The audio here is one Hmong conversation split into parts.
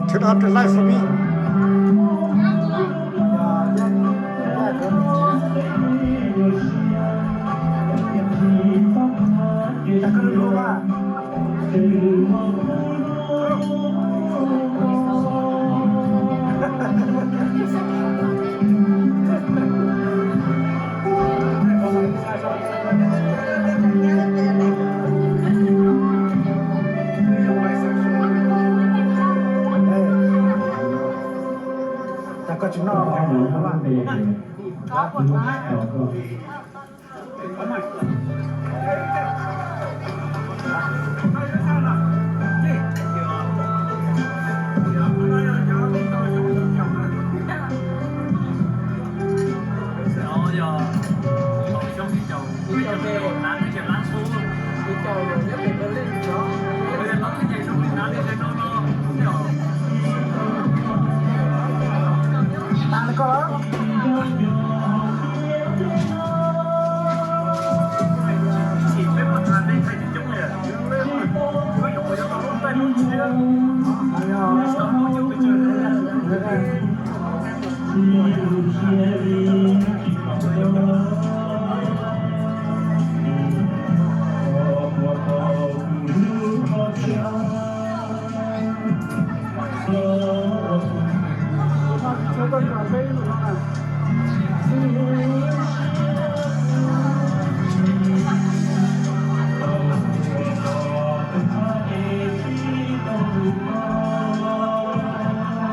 Turn off the light for me. Koj tsis noj.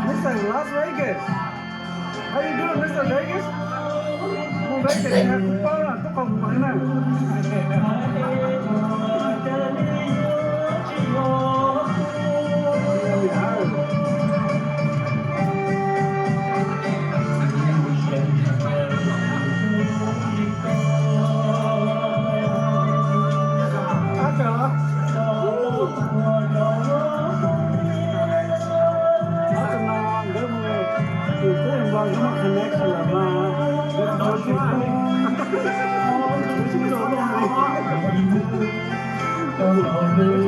Mister Las Vegas. How you doing, Mister Vegas? Mus Vegas ces kuv paub na, tub qau mus na. Ab, tsaws los. Ob tug no nkawd mus, tus tub hluas nkawd muaj connection lawm mas nkawd tau tsis, nkawd sib txuas luag heev, nkawd sib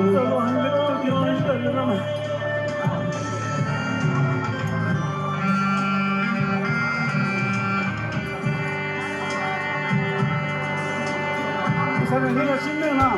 txuas luag heev, nkawd tsis tau tib tawm li no. Kuv xav tias nej yuav sib nug no.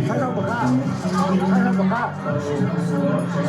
Saib rau puas qab, saib rau puas qab.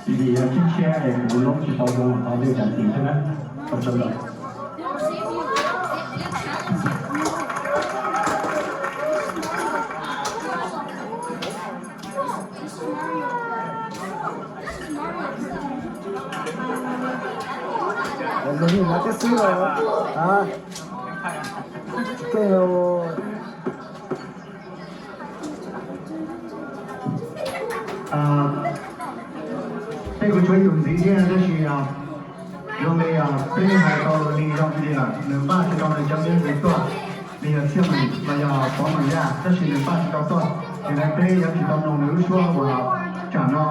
Vim yog tshiab tshiab es kuv loob tsis tau zoo, thov nej zam txim thiab na. Ua tsaug ntau. Tus niam no twb xwb los, a, tsis keej los. Peb kuj tshuav ib tug ntxiv thiab, tab sis zoo li peb hais tau li zoo tias nws npaj tsis tau nws cov me nyuam tuaj, nws yog Txhiaj Meem los yog Pov Meem Yaj, tab sis nws npaj tsis tau tuaj, ces peb yuav tsis tau mloog nws lub suab uas tsam no.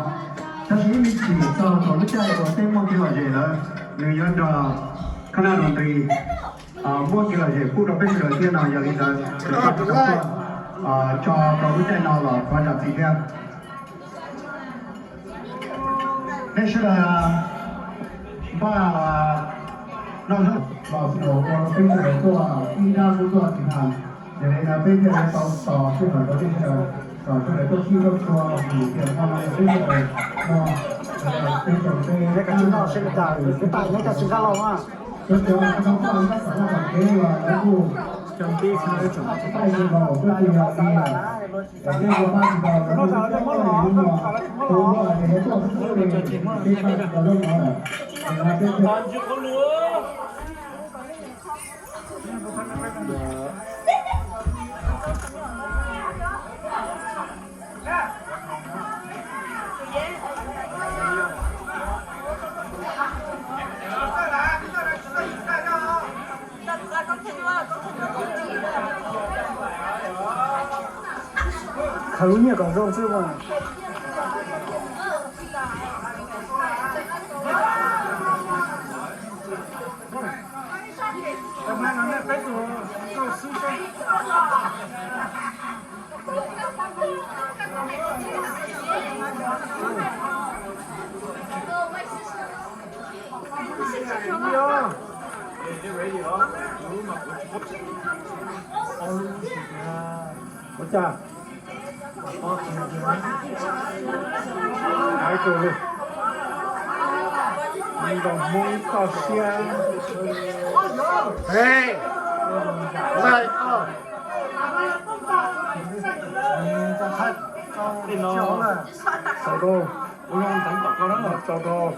Tab sis ib me chim txog thaum lub caij uas peb muaj kev lom zem lawm, nws yuav nrog khab nab nus nqis muab kev lom zem pub rau peb sawv daws thiab no. Yog li ntawd, nws npaj tsis tau tuaj, tso rau lub caij no los thov zam txim thiab. Nej sawv daws npaj noj zaub los ua rau peb sawv daws tuaj ib nrab kuj tuaj tsis tas. Yog li no peb thiaj li tau tos sij hawm rau peb sawv daws kom sawv daws tuaj khib tuaj tshua, vim tias hmo no yog peb sawv daws no, peb tsoom peb, peb tam neb cov tsis nqa los mas. Cov cov tsis tau tuaj nyob saum laj tom kev los lawv kuj tsis tau tuaj li os. Khaws lub nyiaj kom zoo xwb mas. Ua cas? Hais tus li nkaus Hmoob ib toj siab. He, tau rau, tau rau.